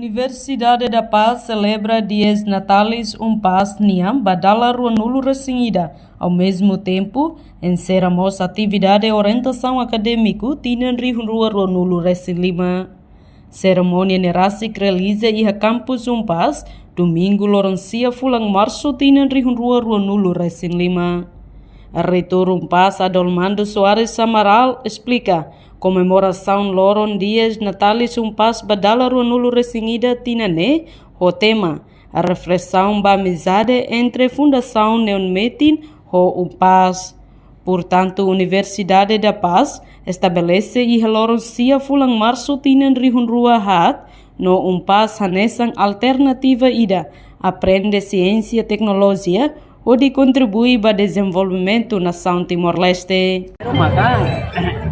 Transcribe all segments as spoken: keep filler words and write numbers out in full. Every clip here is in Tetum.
Universidade da Paz selebra Dies Natalis Unpaz nian ba dala ruanulu resin ida. Ao mesmo tempo, enserra mós atividade orientasaun akadémiku tinan rihun rua ruanulu resin lima. Serimónia ne'e rasik realiza iha kampus Unpaz, Domingu loron sia fulan Marsu tinan rihun rua ruanulu resin lima. Reitór Unpaz Adolmando Soares Amaral esplika, komemorasaun loron Dies Natalis Unpaz ba dala ruanulu resin ida tinan ne'e ho tema reflesaun ba amizade entre Fundasaun Neon Metin ho Unpaz. Portantu, Universidade da Paz estabelese iha loron sia fulan Marsu tinan rihun rua haat no Unpaz hanesan alternativa ida aprende siénsia teknolojia hodi kontribui ba dezenvolvimentu nasaun Timor-Leste. Maka,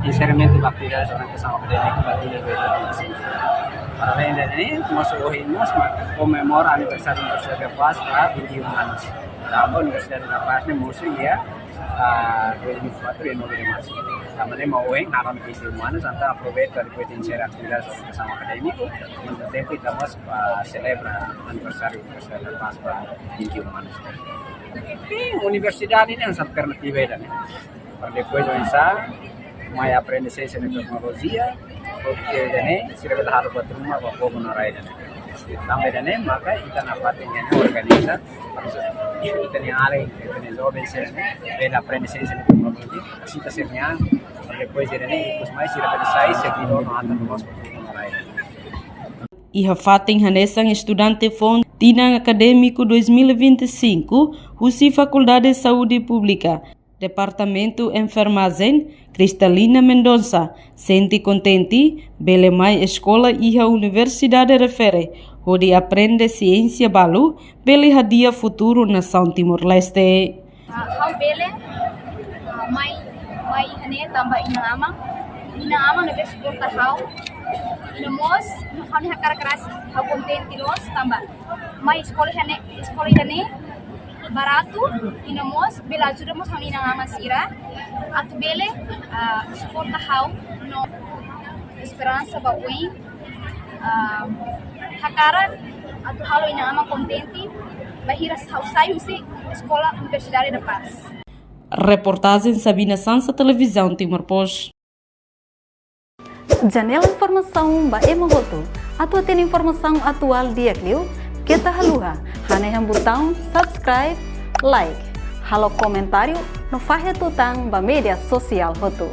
enserramentu ba atividade durante sama akadémiku ba tinan dois mil e vinte e cinco. Para além de ne'e, mós ohin mós maka komemora aniversáriu Universidade da Paz ba vinte e um anos. Tanba Universidade da Paz ne'e mosu iha, ah, dois mil e quatro, iha nove de março. Tanba ne'e mak ohin halo vinte e um anos, entaun aproveita depois de enserra atividade durante sama akadémiku, tempu ita mós ba selebra aniversáriu Universidade da Paz ba vinte e um anos. Sim, universidade ne'e hanesan alternativa ida ne'e. Para depois oinsá mai aprende siénsia no teknolojia, porque ida ne'e sira bele halo buat ruma ba povu no rai ida ne'e. Tanba ida ne'e maka ita nafatin ne'e organiza, ita-nia alin, ita-nia joven sira ne'e bele aprende siénsia no teknolojia, sira sira-nian, para depois ida ne'e ikus mai sira bele sai servidór no atan loos ba povu no rai ida ne'e. Iha fatin hanesan estudante foun tinan akadémiku dois mil e vinte e cinco, husi Fakuldade Saúde Públika, Departamentu Enfermajen, Cristalina Mendonça sente kontente bele mai eskola iha universidade refere hodi aprende siénsia balu bele hadi'a futuru nasaun Timor-Leste. Ah, ha'u bele, ah, mai, mai iha ne'e tanba inan-aman. Inan-aman ne'ebé suporta ha'u. I no mós, ha'u-nia hakarak rasik, ha'u kontente loos tanba mai eskola iha ne'e, eskola ida ne'e baratu, i no mós bele ajuda mós ha'u-nia inan-aman sira atu bele, ah, suporta ha'u no esperansa ba oin, ah, hakarak atu halo inan-aman kontente bainhira ha'u sai husi eskola Universidade da Paz. Reportajen Sabina Sansa, Televizaun Timor Post. Janela informasaun ba ema hotu. Atu hatene informasaun atuál di'ak liu, keta haluha hanehan butaun subscribe, like, halo komentáriu no fahe tutan ba média sosiál hotu.